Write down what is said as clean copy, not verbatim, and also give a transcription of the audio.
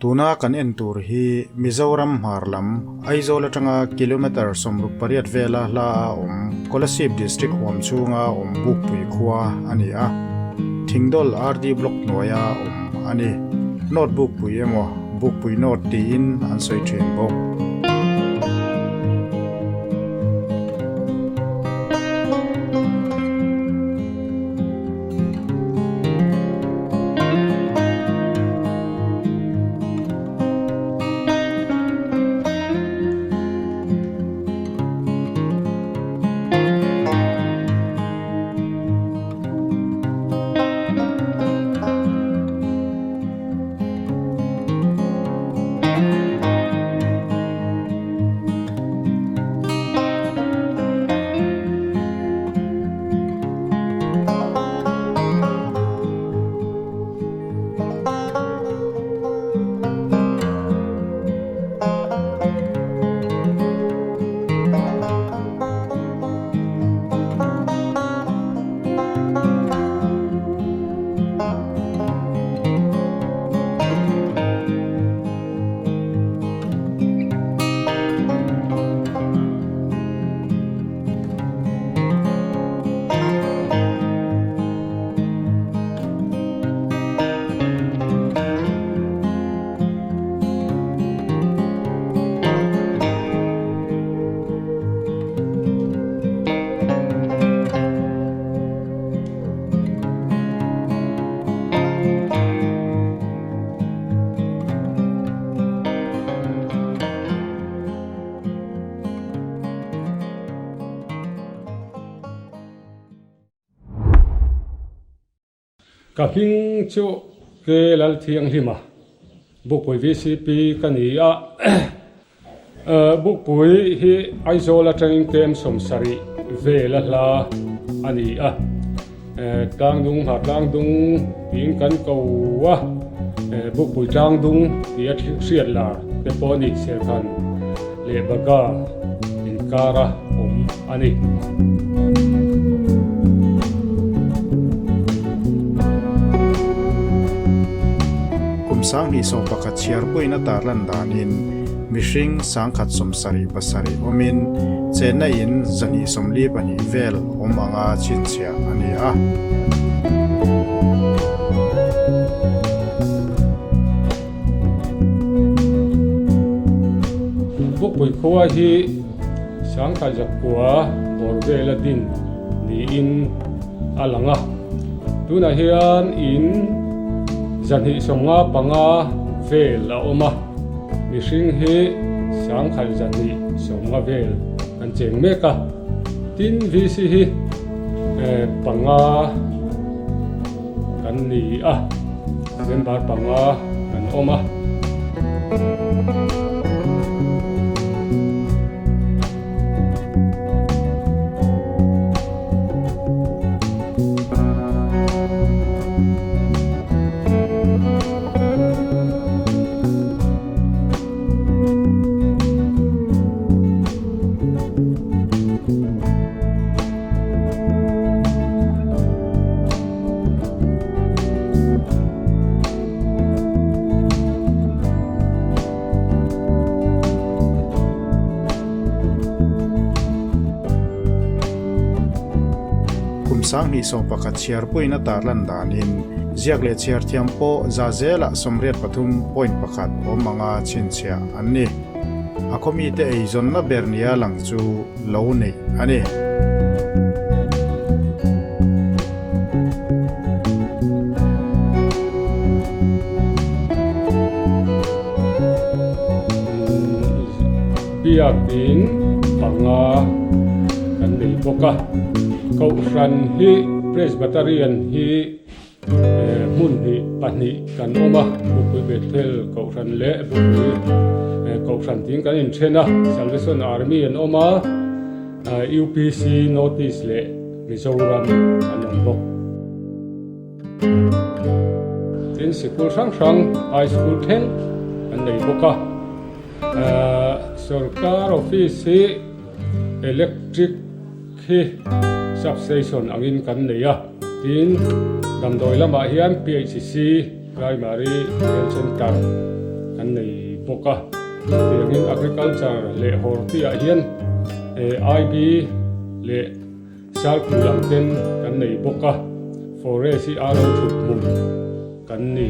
Tuna kan en tur hi Mizoram hmar lam Aizawl atanga kilometre 68 vela hla a awm Kolasib District huam chhunga awm Bukpui khua a ni a. Thingdawl RD Block hnuaia awm a ni. North Bukpui emaw Bukpui North tiin an sawi thin bawk. Ka hming chu Ke Lalthianghlima, Bukpui VCP ka ni a. Bukpui hi Aizawl atangin kem 70 vel a hla a ni a. Tlangdung ha tlangdung tiin kan ko a, Bukpui tlangdung tia hriat lar te pawh a ni, Serkhan leh Baga inkara awm a ni. Kum 2011 chhiarpuiin a tarlan danin mihring 177 awmin chenna in 242 vel awm anga chhinchhiah a ni a. Bukpui khua hi 1009 bawr vela din niin a lang a. Tunah hian in 295 vel a awm a, mihring hi 1290 vel kan cheng mek a. Tin VC hi panga kan ni a, member panga kan awm a. Kum 2011 chhiarpuiin a tarlan danin ziak leh chhiar thiam pawh za zelah 83.1 awm anga chhinchhiah an ni. A khawmite eizawnna ber nia lang chu lo neih a ni. Biakin panga kan nei bawk a, Kohhran hi Presbyterian hi hmun hnih pahnih kan awm a, Bukpui Bethel Kohhran leh Bukpui Kohhran tiin kan inthen a, Salvation Army an awm a, UPC Notice leh Mizoram an awm bawk. Tin, sikul hrang hrang, high school thleng an nei bawk a. Sorkar office hi electric hi substation angin kan nei a. Tin, damdawi lamah hian PHC, Primary Health Centre. kan nei bawk a. Tiangin agriculture leh horti ah hian IB leh Sarkul ang ten kan nei bawk a, forest hi a lo thut hmun kan ni.